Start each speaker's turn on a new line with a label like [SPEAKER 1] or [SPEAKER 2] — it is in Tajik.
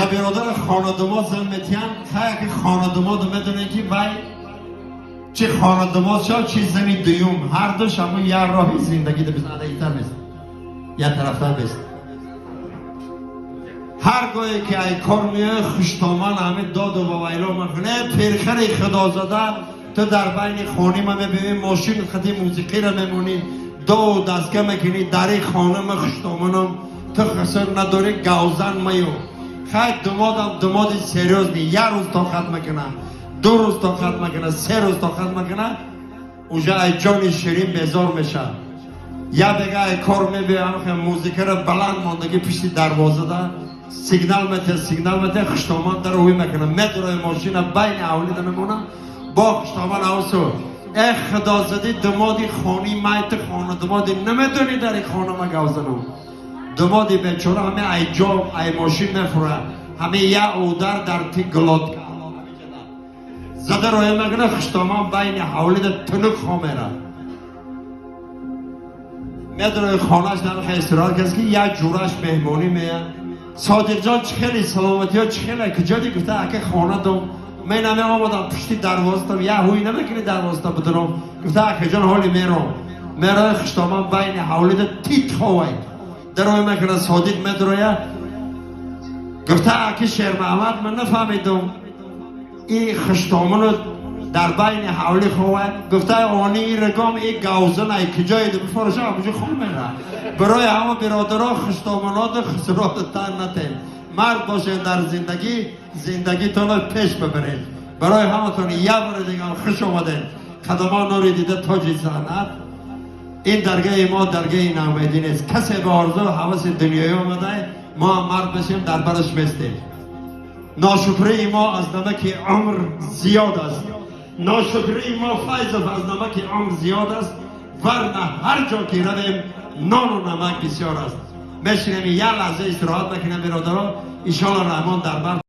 [SPEAKER 1] Я биродар хонадумод зан метиҳам, хаяки хонадумоду медонем, ки вай чи хонадумод шав, чи зани дуюм, ҳар душ ҳамун як роҳи зиндагӣ адаитар нест, як тарафтар нест. Ҳар гоҳе ки ай кор меояд, хуштоман ҳамин доду вавайло мекунад: «Пирхари худозада, ту дар байни хонима мебинӣ, мошин хати мусиқиро мемонӣ, доу дастга мекунӣ дари хонама. Хуштоманам, ту хисор надорӣ, гавзан маю». Хай, думодам думоди серьёзный, як рӯз тоқат мекуна, 2 рӯз тоқат мекуна, 3 рӯз тоқат мекуна, уже ай ҷони ширин безор мешавад. Я бега ай кор мебиям, музикаро баланд мондагӣ пишти дарвозада, сигнал метиҳад, сигнал метиҳад, хуштоман дар ҳуй мекунам, медурои, мошина байни ҳавлида мемонам бо хуштоман авсу: «Э, худозадӣ, думоди хони майти, хона думоди намедонӣ, дари хонама гавзанам». Думоди бечора ҳаме ай ҷо ай мошин мефурад, ҳаме я удар дар ти глотка зада роя мекунад, хуштоман байни ҳавлида тунук хомера. Медурои хонаш, намехоҳ истироҳат каст, ки як ҷураш меҳмонӣ меяд: «Содиқҷон, чӣ хеле, саломатиҳо чӣ хеле, куҷоди?» Гуфта: «Ака, хона дом, мен ҳаме омадам, пушти дарвозатам, як ҳуй намекунӣ, дарвозата бидуром». Гуфта: «Акаҷон, ҳоли мером». Мерои, хуштоман байни ҳавлида тит ховай дарой мекунад. Содиқ медуроя, гуфта: «Аки Шермаҳмад, ман нафаҳмидум, и хуштоману дар байни ҳавли ховай». Гуфта: «Они рагом и гавзан ай куҷоиду бифороша, абуҷо хоб мера». Барои ҳама биродаро, хуштоманоду хусуроду тан натем, мард бошед, дар зиндагӣ зиндагитонро пеш бибаред. Барои ҳаматон як бори дигар хуш омадед. Қадамон нури дида, тоҷи санъат. Ин даргаи мо даргаи наумедӣ нест. Касе ба орзу ҳаваси дунёӣ омада, мо ҳам мард бошем, дар бараш местем. Ношукрии мо аз намаки умр зиёд аст, ношукрии мо, Файзов, аз намаки умр зиёд аст, варна ҳар ҷо ки равем, нону намак бисёр аст. Мешинем, як лаҳза истироҳат мекунем, биродаро, иншоалло Раҳмон дар бар.